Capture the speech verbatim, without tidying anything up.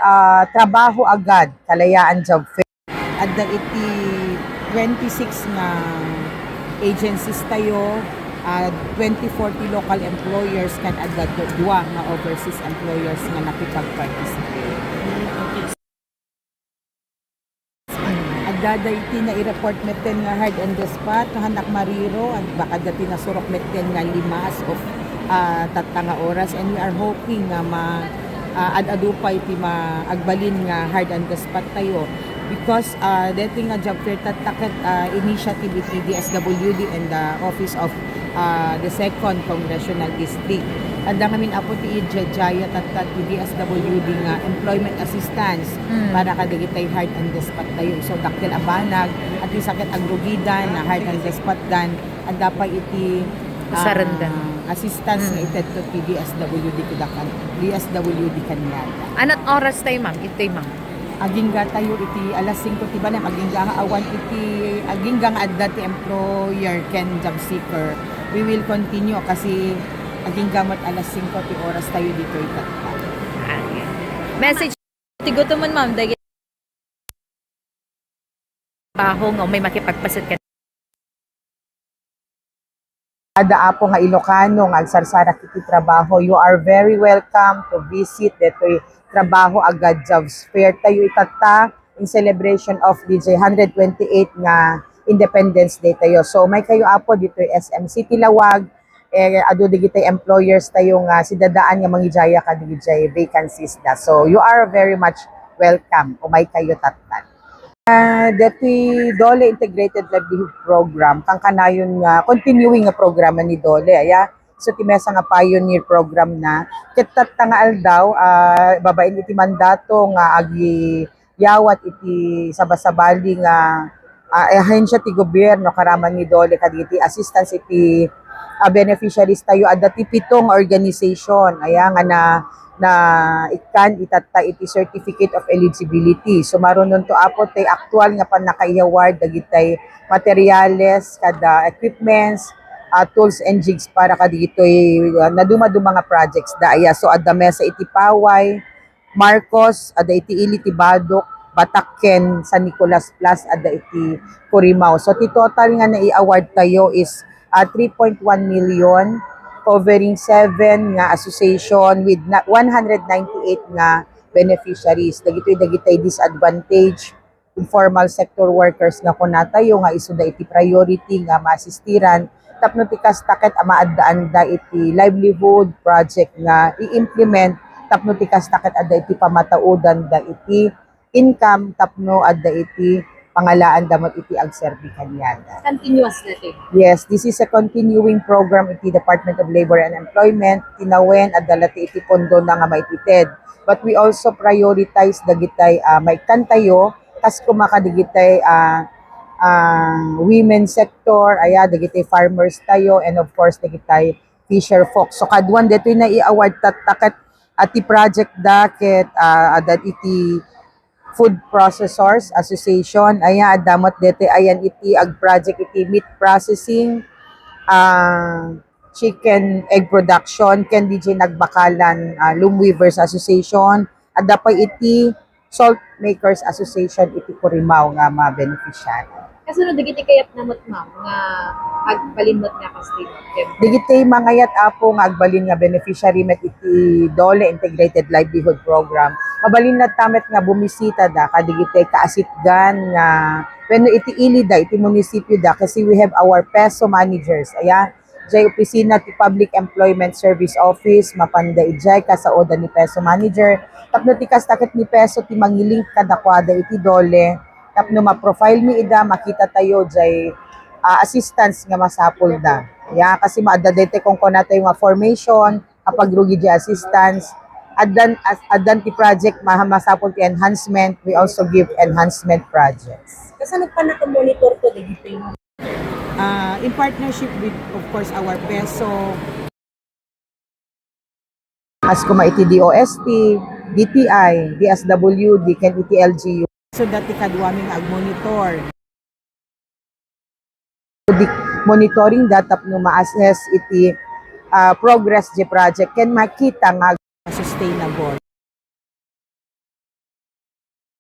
ah, Trabaho Agad Kalayaan Job Fair. Adda iti twenty-six nga agencies tayo, ah, twenty-four ti local employers ken adda du-, dua nga overseas employers nga nakipag-participate. Adda daydi nai-report metten nga hard on the spot, nga hannak mariro, ag-, baka adda ti nasurok metten nga lima as of, ah, tatta nga oras, and we are hoping nga ma-, ah, ad-adu pay ti ma-, agbalin nga hard on the spot tayo. Because, ah, daytoy nga job fair tatta ket, ah, initiative iti D S W D and the Office of, ah, the Second Congressional District. Adda ngamin, Apo, ti idjadjaya tatta ti D S W D nga employment assistance Mm. para kadagitay hard on the spot tayo. So, dakkel a banag, at least ket agrugidan nga hard on the spot dan, adda pay iti, ah, Usarendan. assistance nga Mm. itedto ti D S W D kadakami, D S W D kaniada. Anat oras tayo, ma'am? Itoy, ma'am. Agingga tayo iti alas singko ti banem, agingga nga awan iti, agingga nga adda ti employer ken job seeker. We will continue kasi agingga met alas singko ti oras tayo ditoy tatta. Message ti gutomon, ma'am, dagiti trabaho nga umay makipagpaset ken Ada, Apo, nga Ilocano nga agsarsarak iti trabaho, you are very welcome to visit detoy Trabaho Agad Jobs Fair tayo itatta in celebration of D J hundred twenty-eight nga Independence Day tayo. So, umay kayo, Apo, ditoy S M City Laoag, eh, adu digitay employers tayo nga sidadaan nga mangijaya kadigitay vacancies da. So, you are very much welcome. Umay kayo tattan. Ah, deti DOLE Integrated Livelihood Program, kankanayon nga continuing nga programa ni DOLE, aya. So, ti maysa nga pioneer program na. Ket tatta nga aldaw, ah, babaen iti mandato nga agi-, yawat iti sabasabali nga, ah, ahensya ti gobierno karaman ni DOLE kadagiti assistance iti, ah, beneficiaries tayo. Adda ti pito nga organization, aya, nga na, naikkan itatta iti certificate of eligibility. So, marunonto, Apo, ti aktual nga pannakaiaward dagitay materials, kada equipments, ah, tools and jigs para kadagitoy, ah, nadumaduma nga projects da, aya. So, adda maysa iti Paway, Marcos, adda iti ili ti Badoc, Batac ken San Nicolas, plus adda iti Corimao. So, ti total nga nai-award tayo is, ah, three point one million, covering seven nga association with na, one hundred ninety-eight nga beneficiaries. Dagitoy dagitay disadvantage, informal sector workers nga kunatayo nga isuda iti priority nga maasistiran tapno ti kasta ket a maaddaanda iti livelihood project nga i-implement tapno ti kasta ket adda iti pamataudanda iti income tapno adda iti pangalaanda met iti agserbi kaniada. Continuous na ti. Yes, this is a continuing program iti Department of Labor and Employment. Tinawen, adda la ti iti pondo na nga maited. But we also prioritize dagitay, ah, maikkantayo kas koma kadigitay, ah, ah, women sector, aya, dagitay farmers tayo, and of course, dagitay fisher folk. So, kaduan detoy nai-award tatta ket, ah, ti project da ket, ah, adda iti Food Processors Association, aya, adda met detoy ayan iti ag-project iti meat processing, ah, chicken egg production, ken D J Nagbakalan, ah, Loom Weavers Association, adda pay iti Salt Makers Association iti Corimao nga mabeneficiary. Kasano dagiti kayatna met, ma'am, nga agbalin met nga customer? Dagiti mangayat, Apo, nga agbalin nga beneficiary met iti DOLE Integrated Livelihood Program, mabalin latta met nga bumisita da kadigiti kaasitgan nga wenno iti ili da iti munisipio da, kasi we have our PESO managers, aya, jay opisina ti Public Employment Service Office, mapanda idiay kasaodan ni PESO manager, tapno ti kasta ket ni PESO ti mangilink kadakuada iti DOLE, tapno ma-profile mi ida, makita tayo jay, ah, assistance nga masapul da. Ya, kasi maadda daytoy kunkunatayo nga formation, kapag rugi jay assistance, addan, as-, addan ti project, ma-, masapul ti enhancement, we also give enhancement projects. Kasano pannaka-monitor to dagitoy? Ah, in partnership with, of course, our PESO. As kuma iti D O S T, D T I, D S W D, ken iti L G U. So, dati kaduami nga agmonitor. Di monitoring da tapno ma-assess iti, ah, progress di project ken makita nga sustainable.